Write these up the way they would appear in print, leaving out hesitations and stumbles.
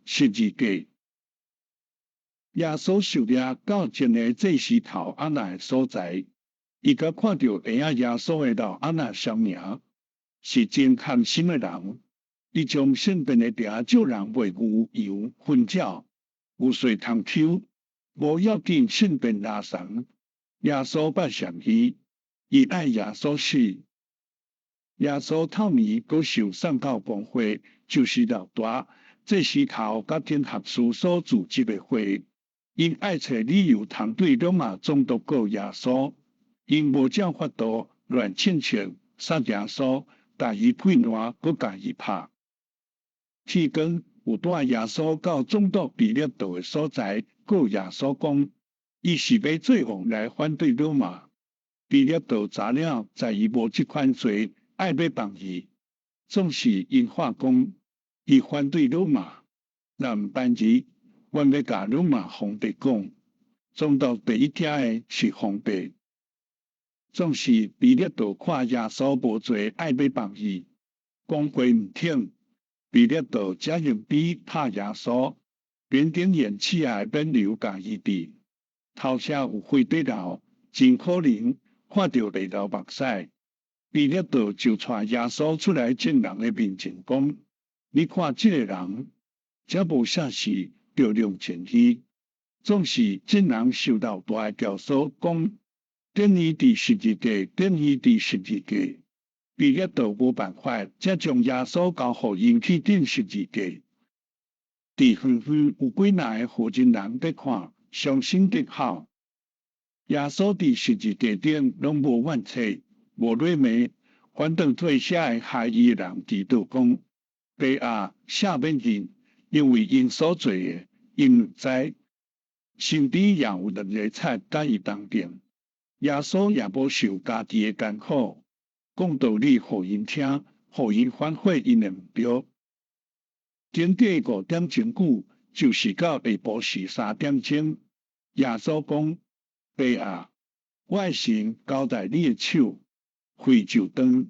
十字架。耶穌受掠到前个祭司頭按那的所在，伊閣看著嬰仔耶穌的老按那相名，是真貪心的人。伊將聖殿的埕借人賣牛羊分鳥，有勢通偷，無要緊聖殿垃圾。耶穌捌嫌伊，伊愛耶穌死。耶穌透暝閣受送到公會，就是老大祭司頭佮天學師所組織的會。𪜶愛揣理由通對羅馬總督告耶穌，𪜶無照法度亂銃銃殺耶穌，共伊配爛，閣共伊拍。天光有帶耶穌到總督彼拉多的所在，告耶穌講，伊是欲做王來反對羅馬。彼拉多知了，知伊無這款罪，愛欲放伊。總是𪜶喊講，伊反對羅馬，若毋辦伊，阮欲共羅馬皇帝講。總督第一聽的是皇帝。總是彼拉多看耶穌無罪，愛欲放伊，公會毋肯。彼拉多才用鞭拍耶穌，鞭頂用刺仔的冕旒共伊戴。頭車有火滴流，真可能看著會流目屎。彼拉多就帶耶穌出來眾人的面前講：你看這個人，這無啥事，著量情伊。總是眾人受到大的教唆，講：釘伊佇十字架，釘伊佇十字架。彼拉多無辦法，才將耶穌交予𪜶去釘十字架。佇遠遠有幾若个婦人人佇看，傷心直哭。耶穌佇十字架頂攏無怨嗟，無咧罵，反倒替遐个害伊的人祈禱講：爸啊，赦免𪜶，因為𪜶所做的，𪜶毋知。身邊也有兩个賊佮伊同釘。耶穌也無受家己的艱苦，講道理予𪜶聽，予𪜶反悔𪜶的毋對。經過5點鐘久，就是到下晡時3點鐘，耶穌講：爸啊，我的神交在你的手，血就斷。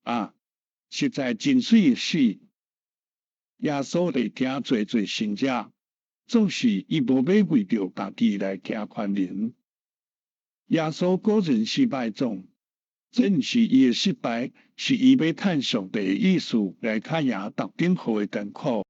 啊，實在真媠的死。耶穌會聽濟濟先知，總是伊無欲為著家己來行權能。耶穌果然失敗總，這毋是伊的失敗，是伊欲趁上帝的意思來較贏頭頂予的艱苦。